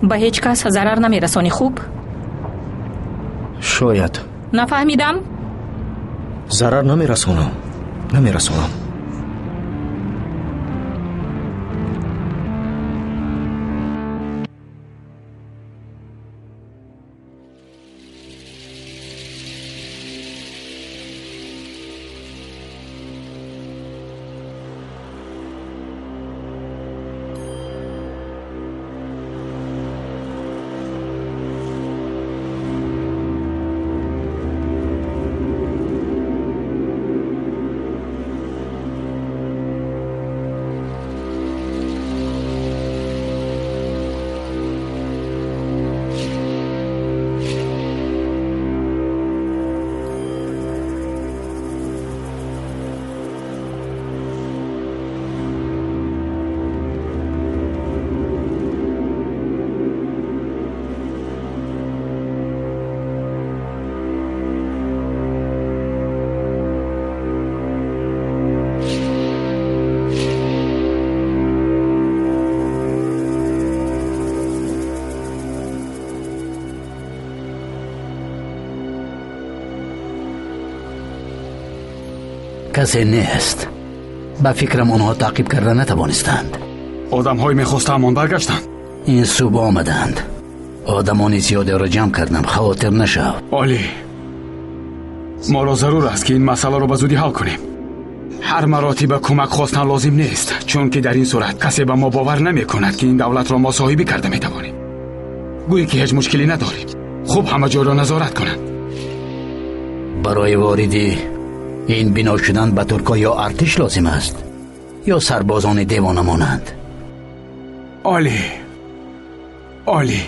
Ба ҳеҷ кас зарар намерасонӣ, хуб? Шояд. Нафаҳмидам. Зарар намерасонам. Намерасонам. Касе нест. Ба фикрам, онҳо таъқиб карда натавонистанд. Одамҳои мехостаамон баргаштанд. Ин субҳ омаданд. Одамони зиёдеро ҷамъ кардам, хавотир нашав. Олӣ. Моро зарур аст, ки ин масъаларо ба зудӣ ҳал кунем. Ҳар маротиба кӯмак хостан лозим нест, чунки дар ин сурат касе ба мо бовар намекунад, ки ин давлатро мо соҳибӣ карда метавонем. Гӯё ки ҳеҷ мушкиле надорем. Хуб, ҳама ҷойро назорат кунанд. Барои вориди ин бино шудан ба туркҳо ё артиш лозим аст, ё сарбозони девонамонанд. Олӣ, олӣ.